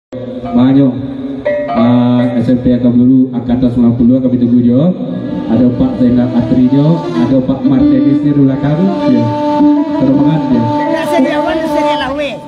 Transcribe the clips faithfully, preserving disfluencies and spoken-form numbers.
Banyak. Ah, S M P Angka Peluru, angkatan sembilan puluh kami tunggu jo. Ado Pak Zainal Atri jo, ado Pak Martelis di belakang. Ya. Semangat, ya. Nak sediawan, sedialah weh.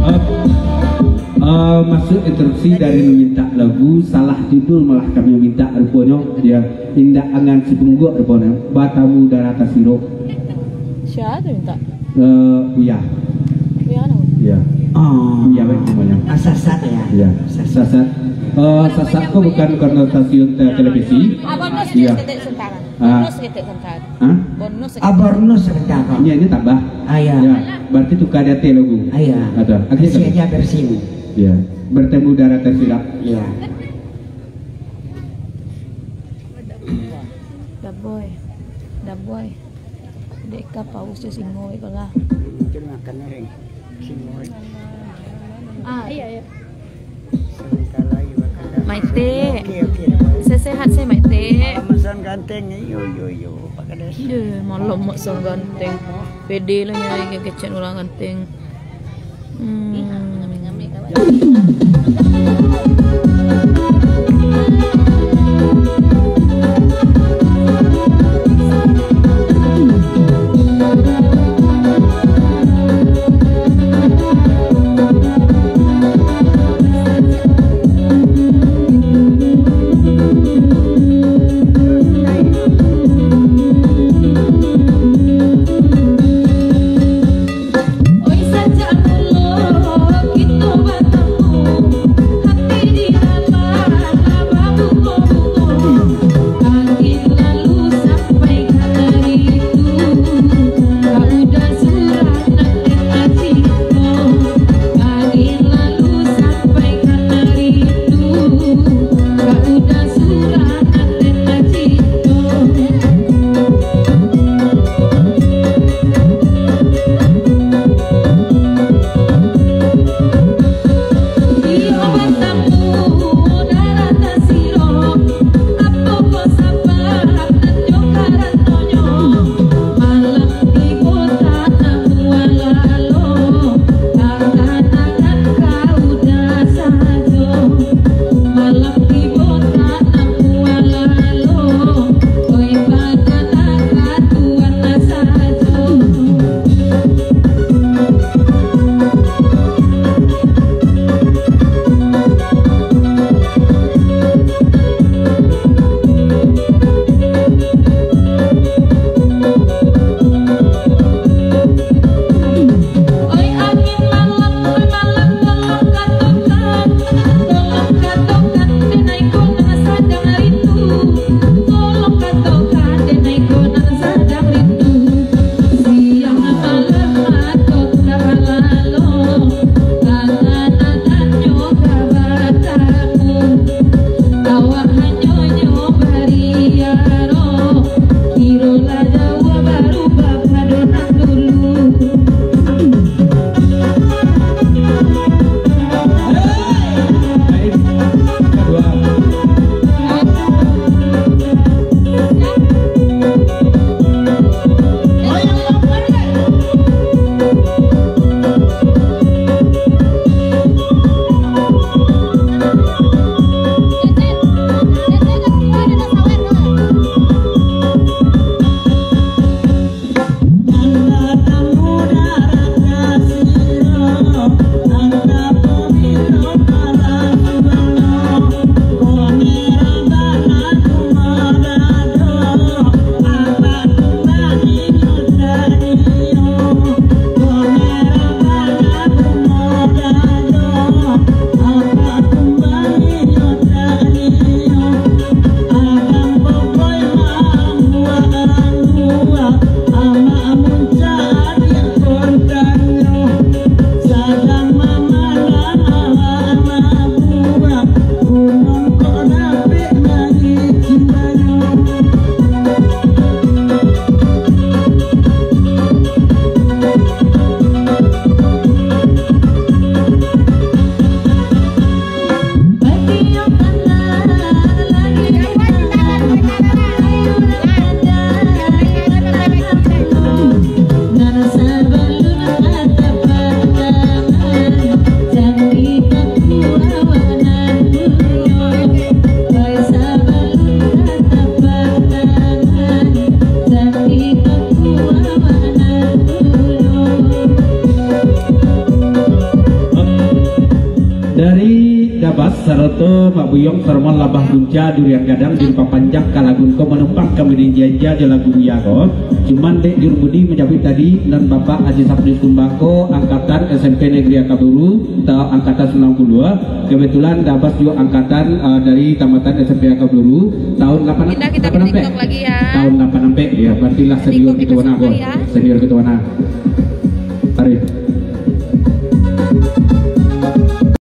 Ah, ah, masuk interupsi dari meminta lagu, salah judul malah kami minta ruponyo, ya. Indak angan si punggok ruponyo, batamu darah tasiro. Sia tu minta? Eh, Buya. Buya mana? Ya. Ah. Buya kan namanya. Ah, Sasat ya? Ya. Sasat. Eh, Sasat ko bukan karena stasiun te-, televisi. Abang Nos Ya. sedikit sebentar. Ah. Bonus sedikit sebentar. Hah? Bonus sedikit. Ah, bonus sebentar, Bang. Ini, ini tambah. Ah, ya. Ya. Berarti tukar di atas lagu. Ah, ya. Ada. Akhirnya Kasih aja versi ini. Ya. Bertemu darah tersirat. Ya. Daboy. Daboy. Dek ka paus jo singo iko lah. Itu makan, Reng. Singo. Ah, iya, iya. Sebentar lagi bakal. Maite. Oke, oke. Sehat-sehat se, Maite. Malam Suan Ganteng. Iyo, iyo, iyo. Pak Kades. Deh, malam Mak Suan Ganteng. Pede lah nyari kecek urang ganteng. Hmm. Sarato Mak Buyuang Sarmon Labah Bunca Durian Gadang, dipapanjang ka lagu ko manumpang kami dijajah jo lagu Buya ko. Cuman dek jurumudi manjapuik tadi, nan Bapak Haji Sapri Kumbako angkatan S M P Negeri Akaburu, ta-, angkatan sembilan puluh dua. Kebetulan Dabas juga angkatan, eh, dari tamatan S M P Akaburu, tahun lapan, Indah, kita lapan ampek. TikTok lagi ya. Tahun lapan ampek, ya, berarti lah senior TikTok kita kita wana semua ko. Ya. Senior kita wana. Tarik.